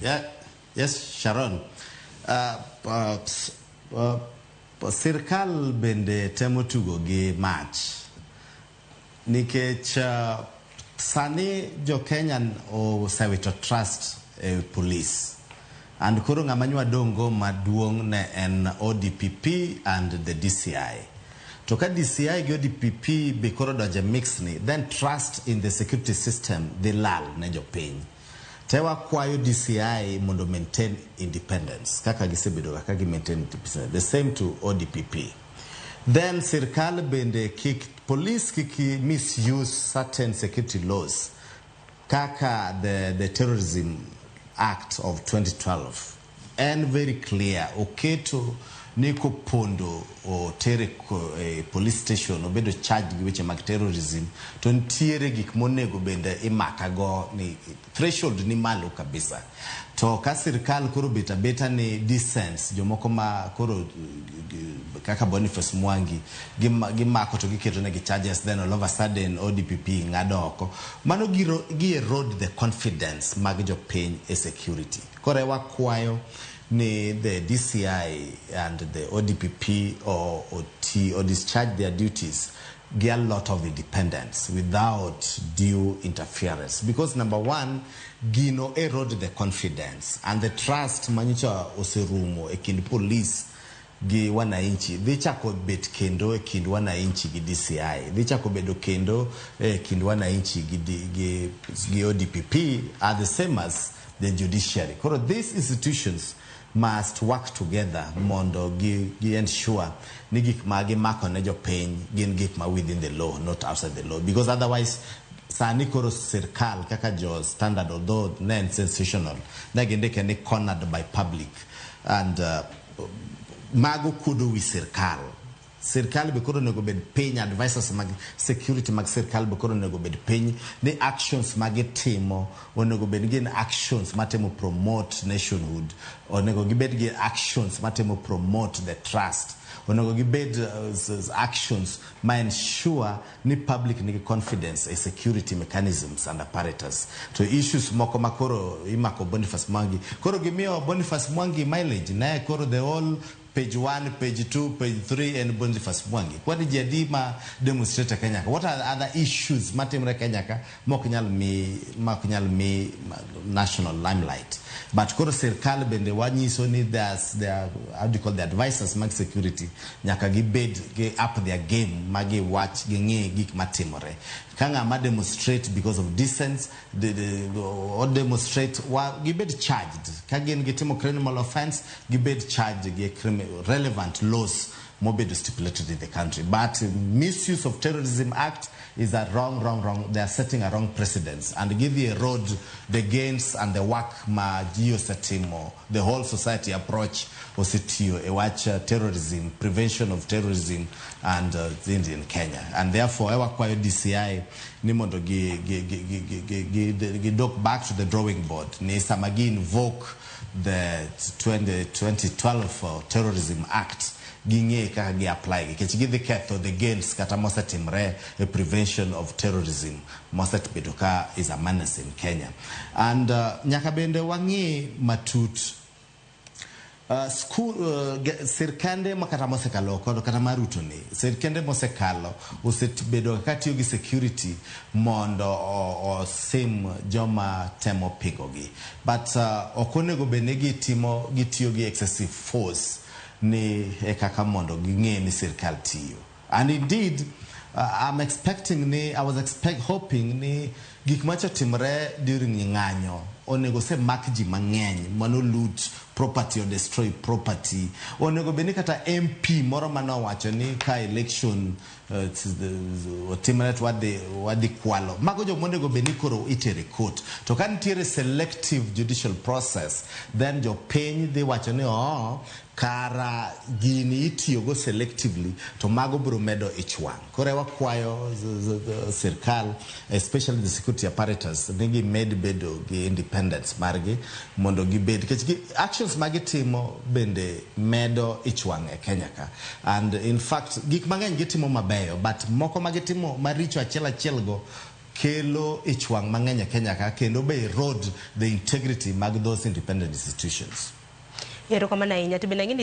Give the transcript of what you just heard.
Yeah. Yes, Sharon. Sirkal bende temo tugo gi mach nikech sani jo Kenya osewito trust e police, and koro ng'ama nywa dongo maduong' ne en ODPP and the DCI. To ka DCI gi ODPP be koro donje mix ni, then trust in the security system dhi lal ne jopiny. Te wakwayo DCI mondo maintain independence kaka gisebedo kaka gi maintain independence, the same to ODPP. Then sirkal bende kik, police kik misuse certain security laws kaka the Terrorism Act of 2012. En very clear, oketo ni kopondo otere e police station, obedo charged gi weche mag terrorism, to nitiere gik monego bende imakago ni threshold ni malo kabisa. To ka sirkal koro bet abeta ni dissents, jomoko ma koro kaka Boniface Mwangi gimako to giketo negi charges, then all of a sudden ODPP ng'ado oko, mano giro gi erode the confidence mag jopiny e security. Koro e wakwayo ni the DCI and the ODPP or discharge their duties gi a lot of independence without due interference, because number one, gino erode the confidence and the trust manyicha oserumo e kind police gi wananchi, dhi chako bet kendo e kind wananchi gi DCI, dhi chako bedo kendo e kind wananchi gi ODPP are the same as the judiciary. Koro these institutions must work together mondo gi ensure ni gik ma gimako ne jopiny gin gik ma within the law, not outside the law, because otherwise sani koro sirkal kaka jo Standard, although ne en sensational, ne gindike ni "cornered by public", and mago kuodo wi sirkal. Sirkal be koro onego bed piny, advisors mag security mag sirkal be koro onego bed piny ni actions ma gitimo onego bed gin actions matemo promote nationhood, onego gibed gi actions matemo promote the trust, onego gibed actions ma ensure ni public nigi confidence e security mechanisms and apparatus. To issues moko ma koro imako Boniface Mwangi, koro gimiyo Boniface Mwangi mileage ne koro the whole page 1, page 2, page 3 en Boniface Mwangi. Kwani ji adi ma demonstrate Kenya ka? What are the other issues matimre Kenya ka mok nyal mi national limelight? But koro sirkal bende wanyiso ni there's there, how do you call, the advisors mag security nyaka gibed gi up their game ma giwach ging'i gik matimore. Ka ng'ama demonstrate because of dissent or demonstrate wa, gibed charged. Ka gin gitimo criminal offense, gibed charged gi relevant laws mobedo stipulated in the country. But misuse of Terrorism Act is a wrong, wrong, wrong. They are setting a wrong precedence and give the erode the gains and the work ma ji osetimo, the whole society approach osetiyo e wach terrorism, prevention of terrorism and things in Kenya. And therefore, I wakwayo DCI ni mondo gi dok back to the drawing board ni sama gi invoke the 20, 2012 Terrorism Act, ging'e kaka gi apply gi, nikech gidhi ketho the gains kata mosetimre e prevention of terrorism mosebedo ka is a menace in Kenya. And nyaka bende wang'i matut school, sirkande ma kata mosekalo kod kata mar Ruto ni, sirkende mosekalo osebedo ka tiyo gi security mondo osim joma temo pingogi, but ok onego bed ni gitimo gitiyo gi excessive force ni e kaka mondo ging'e ni sirkal tiyo. And indeed, I'm expecting ni I was expect, hoping ni gik macho timre during ng'anyo onego osemak ji mang'eny mano loot property or destroy property. Onego bed ni kata MP moro manowacho ni ka election otimre to wadhi kwalo, mago jok monego bed ni koro itere court. To ka nitiere selective judicial process, then jopiny dhi wacho ni oo kara gini itiyogo selectively, to mago biro medo ich wang'. Koro wakwayo sirkal, especially the security apparatus, ni gimed bedo gi independence margi mondo gibed, nikech actions ma gitimo bende medo ich wang' e Kenya ka. And in fact, gik mang'eny gitimo mabeyo, but moko ma gitimo maricho achiel achiel go. kelo ich wang' mang'eny e Kenya ka kendo be erode the integrity mag those independent institutions. Erokamano ahinya. To bende ang'e ni